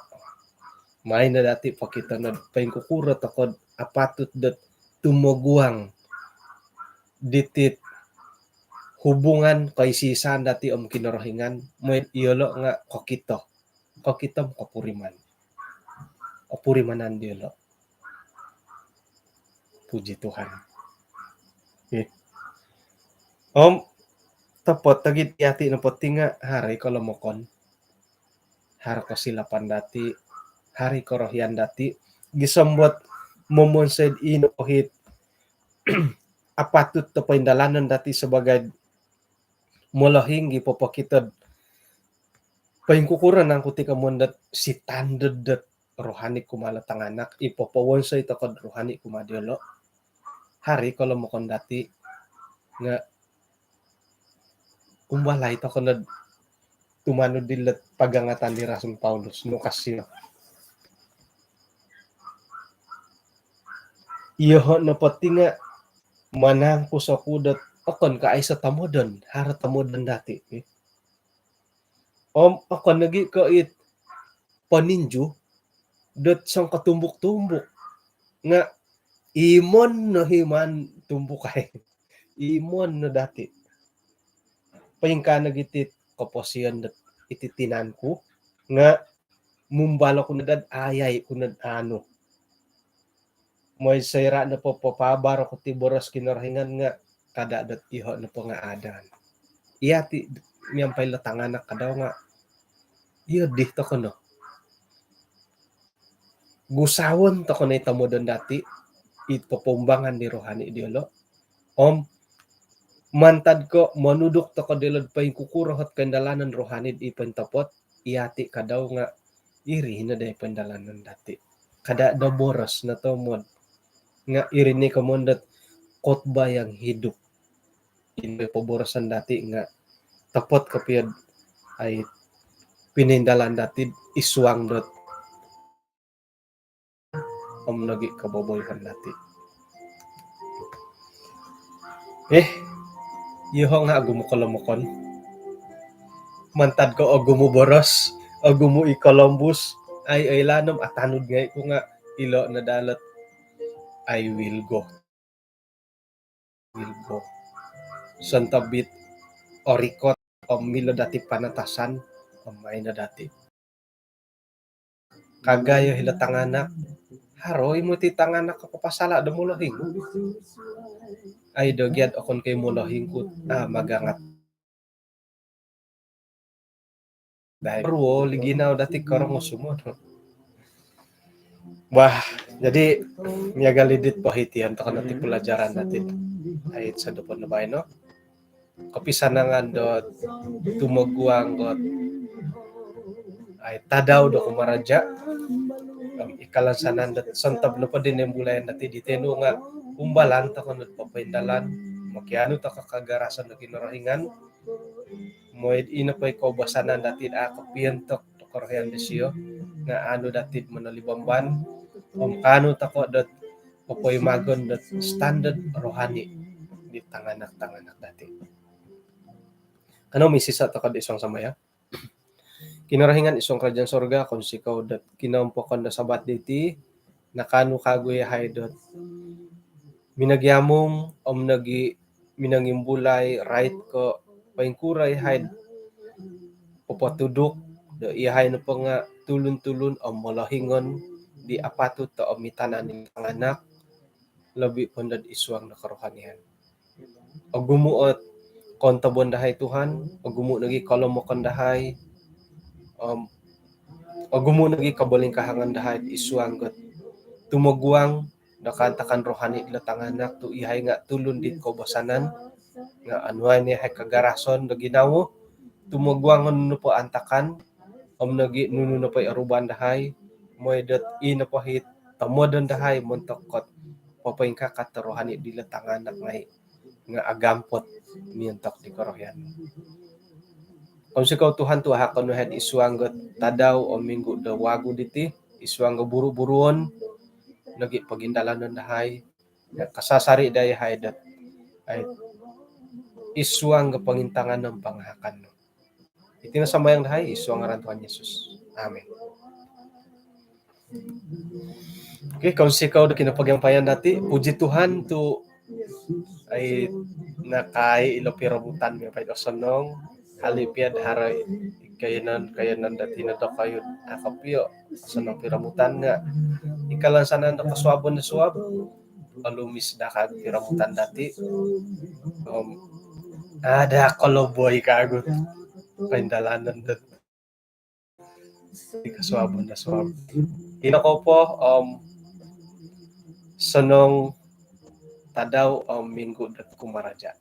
Maai no dati pokito nod poingkukuro toko apatut dot tumoguang diti hubungan koisi-isaan dati om Kinorohingan, mooi iyolo nga kokito. Kokito om kopuriman. Kopurimanan diolo. Puji Tuhan. Okey. Om topot lagi iyati nopo ti nga haro i kolomokon, haro kosilapan dati, haro i korohian dati, gisom dot momonsoi ino po it apatut do poindalanon dati sebagai molohing i popokito dot poingkukuro nangku ti komoyon dot standard dot rohani kumaa lo tanganak i popowonsoi toko rohani kumaa diolo. Haro i kolomokon dati nga umbalai toko nod tumanud dilo pagangatan di Rasul Paulus, nu ka sio. Iyoho nopo ti nga manangkus oku dot okon ko aiso tomodon, haro tomodon dati. Om okon nogi ko it poninju dot songkotumbuk-tumbuk nga imon no i maan tumbukai. Imon no dati. Poingkaa nogi iti koposion dot iti tinan ku nga mumbal oku no dot ayai ku no dot anu. Mooi soira' nopo papaabar oku ti boros Kinorohingan nga' kada' dot iyoho' nopo nga' adan. Iyati' miampai lo tanganak kadau nga' iyo dii toko no. Gusaon toko no i tomodon dati', i popoumbangan di rohani diyolo'. Om mantad ko' monuduk toko diyolo'd poingkukuro ot koindalanon rohani i pointopot, iyati' kadau nga' iri no dai poindalanon dati'. Kada' do boros no tomod. Nga' iri ni komoyon dot khotbah yang hidup. Ino poboroson dati' nga' topot kopio'd ai pinoindalan dati'd isuang dot om nogi' koboboyoon dati'. Eh, iyoho' nga' ogumu' kolomokon. Mantad ko' ogumu' boros, ogumu' i kolombus, ai oilaan om atanud ngai' ku nga' ilo' no daa lot I will go. Will go. Sontob it orikot om milo dati' panatasan om maino dati'. Kagayo hilo tanganak, haro i moti tanganak ko' papasala' do molohing. Ai do giad okon ko' i molohing ku, ah, magangat. Dai ruo ligi nau dati' korongou sumod. Wah, jadi miagal idit pohitian toko no ti pelajaran dati' ai sodopon do baino. Kopisanangan dot tumoguang dot ai tadau do kumaraja'. Om ikalansanan dot sontob nopo di nimbulayan dati' di tenu nga' umbalan toko no dot popoindalan, mokianu toko kagarasan do Kinorohingan. Mooi ino po i koubasanan dati' a' kopiontok do korohian disio nga' anu dati'd monolibamban om kaanu toko' dot popoimagon dot standard rohani di tanganak-tanganak dati'. Kanou misisa' toko' di suang sambayang. Kinorohingan id suang karajaan surga, kounsikou dot kinoompokon do Sabat diti, nakaanu kagu iyahai dot minogiamung om nogi' minongimbulai rait ko' poingkuro iyahai'd popotuduk do iyahai nopo nga' tulun-tulun om molohingon di apatut do omitanan i tanganak, lobi' po ndo'd isuang do korohanian. Ogumu' ot koontobon dahai Tuhan, ogumu' nogi' kolomokon dahai, om ogumu' nogi' kobolingkahangan dahai isuang dot tumoguang do kaantakan rohani dilo tanganak tu' iyahai nga' tulun dit koubasanan, nga' onuai no iyahai kagarason do ginawo, tumoguangon nopo antakan, om nogi' nunu nopo i oruban dahai, mooi dot i nopo it tomodon dahai montok dot popoingkakat do rohani dilo tanganak ngai' nga' agampot miontok di korohian. Kounsikou Tuhan tu' ahakon nu iyahai'd isuang dot tadau om minggu' do wagu diti, isuang do buru-buruon, nogi' pogindalanon dahai, nga' kasasari' daa iyahai dot ai isuang do pongintangan om pangahakan nu. Iti no sambayang dahai isuang ngaran Tuhan Yesus. Amin. Okey, kounsikou do kinopogiampayan dati', puji Tuhan tu' ai nakai ilo piromutan miampai do osonong, hali' pia'd haro i koiyonon-koiyonon dati' no dokoyu'd a' kopio' osonong piromutan nga' ikalansanan do kosuabon do suab, olumis daa kagu piromutan dati'. Om ada koloboi kagu paindalanan dot i kosuabon do suab. Ino kou po, om sonong tadau om minggu' dot kumaraja'.